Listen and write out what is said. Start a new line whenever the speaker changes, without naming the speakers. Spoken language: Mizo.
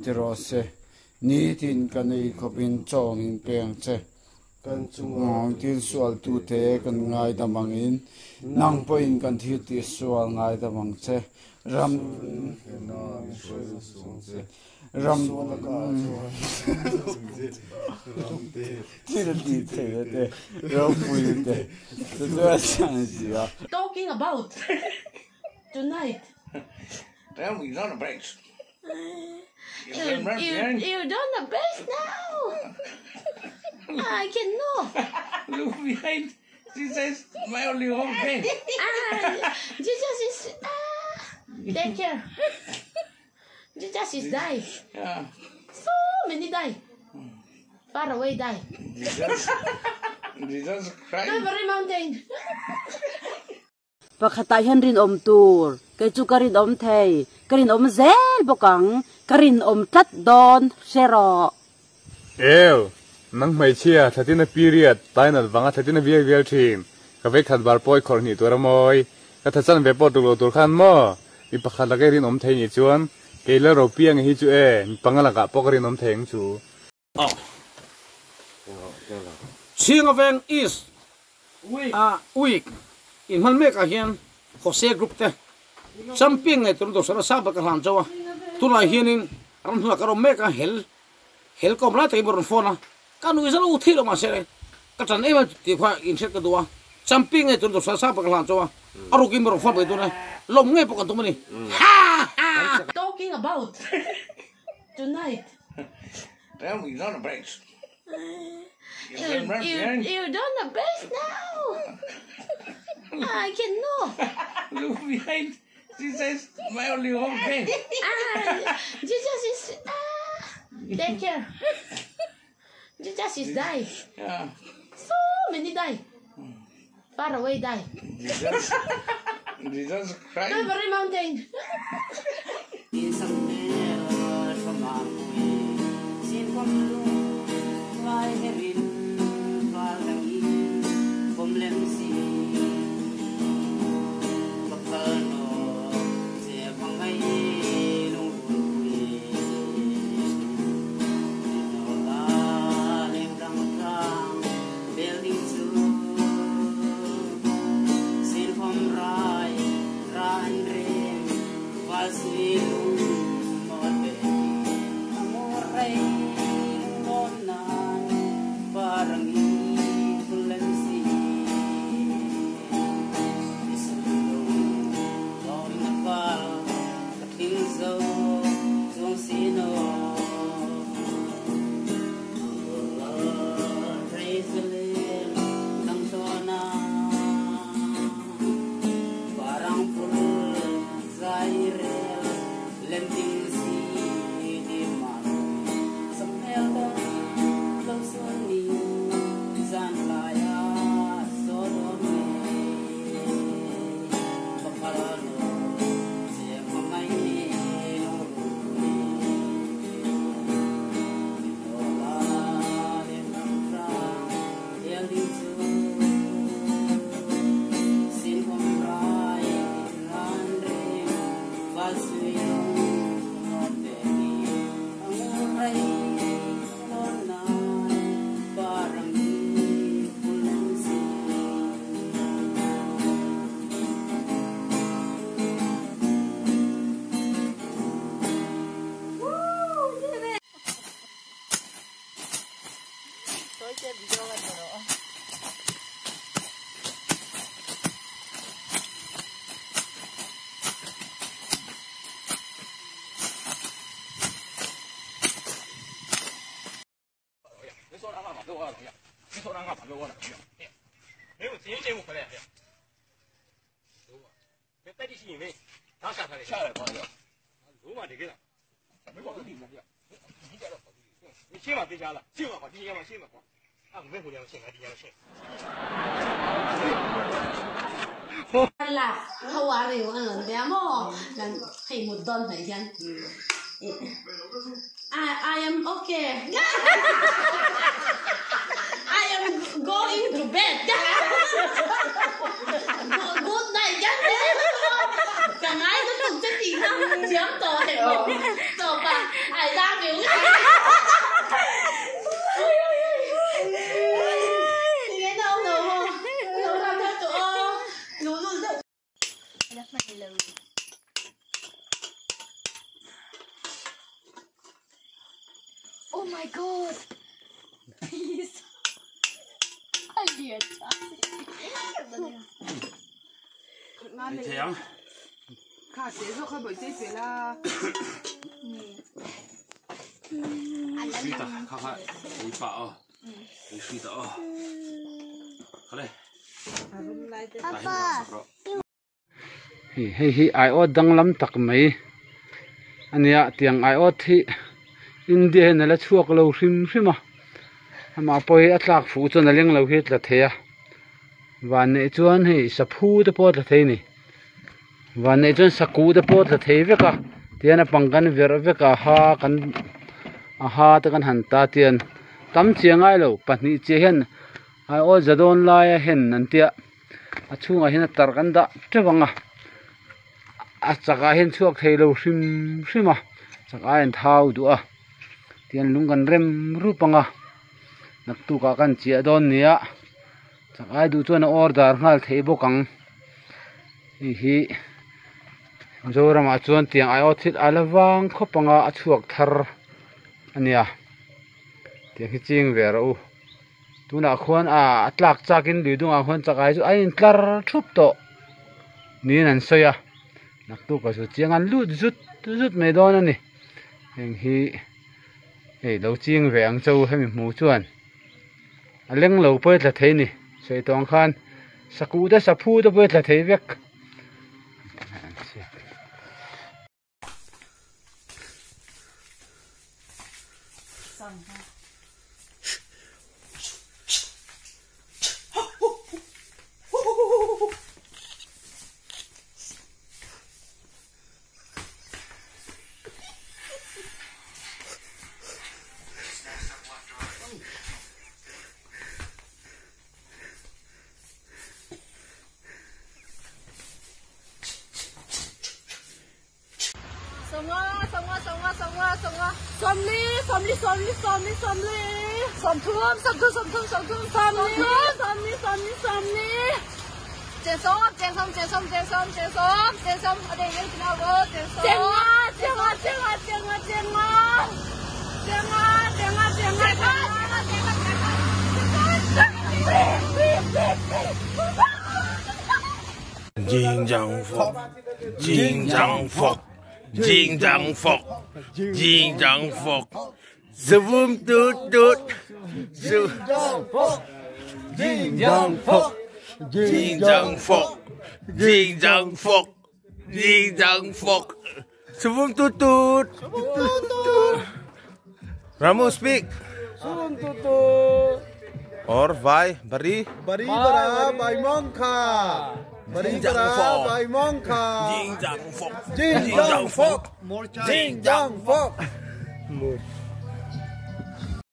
ti rawh se. Nitin kan ei khawpin chaw min pe ang che. Kan chunga thil sualtute kan ngaidam angin nang pawhin kan thil tih sual ngaidam ang che. Ram ram thil tih theihna te ropui te chu chu a chhan si a.
Talking about tonight.
Then we don't breaks.
You, you, you don't the best now. I cannot.
Look behind. She says, my only home friend.
Ah, Jesus is ah, take care. Jesus is die.
Yeah.
So many die. Far away die.
Jesus, Jesus Christ.
Every mountain.
Pakhatah hian rinawm tur, kei chu ka rinawm thei, ka rinawm zel bawk ang, ka rinawm tlat dawn hre rawh.
Eu, nang hmeichhia, thlatina period, tainat vanga thlatina vial vial thin, ka vei khat bar pawi khawrh hnih tur a mawi, ka tha chan ve pawh tuk lo tur khan maw? Mi pakhat laka i rinawm thei nih chuan, kei la ro piang hi chu e, mi panga lakah pawh ka rinawm thei ang chu.
Chhinga Veng East a week inhman mekah hian Jose Group te champion ngei tur dawhsan a sang ber ka hlan chauh a, tunlai hianin ramhnuai ka rawm mek a, hel hel ka awm lai takin ka rawn phone a, ka nui zalo thei lo mahse le ka tan em em tih kha inhriat ka duh a, champion ngei tur dawhsan a sang ber ka hlan chauh a, a rukin ka rawn phone ve dawn e, lawm ngei pawh kan tum a ni. Ha ha!
Talking about tonight.
Then we don't breaks.
You, you, you don't the best now. I cannot.
Look behind. She says, my only home friend.
Ah, Jesus is ah, take care. Jesus is die.
Yeah.
So many die. Far away die.
Jesus, Jesus Christ.
Every mountain. How are you? I am okay. I am going to bed. Good night. Cả ngày nó tụng cho chị không chiếm tổ hệ tổ bà ai đang Oh my god. Please.
Hei hi aiawt danglam tak mai ania tiang aiawt hi India hian ala chhuak lo hrim hrim a amah pawh hi a tlak fuh chuan a leng lo hi a tla thei a vanneih chuan hei saphu te pawh a tla thei a ni vanneih chuan sakuh te pawh a tla thei vek a tihian a pang kan verh vek a ha kan a ha te kan han ta tian tam chiah ngai lo pahnih chiah hian aiawt za dawn laia hen an tia. A chhungah hian a tarh kan dah teuh ang a a chakah hian chhuak thei lo hrim hrim a chak ai an thau duh a tihian lung kan rem rup ang a naktuk ah kan chiah dawn nia chak ai duh chuan a order nghal theih bawk ang hei hi Mizoramah chuan tiang aiawh thil a la vang khawp ang a a chhuak thar a nia tiang hi ching ve rawh u. Tunah khuan ah a tlak chak in lui dungah khuan chak ai chu a in tlar thup tawh niin an sawi a naktuk ah chu chiang an lut zut zut mai dawn a ni heng hi hei lo ching ve ang che u hemi hmuh chuan a leng lo pawh hi tla thei a ni sawi tawh ang khan sakuh te saphu te pawh hi tla thei vek.
Jing Jang Fok, Jing Jang Fok, Jing Jang Fok, Jing Jang Fok, Zavum Tut Tut, Jing Jang Fok, Jing Jang Fok, Jing Jang Fok, Jing Jang Fok, Jing Jang Fok, Zavum Tut Tut. Ramu speak.
Zavum Tut Tut.
Or vai bari
bari bara bai mong kha bari bara bai mong kha
Jing Jang Fok
Jing Jang Fok Jing Jang Fok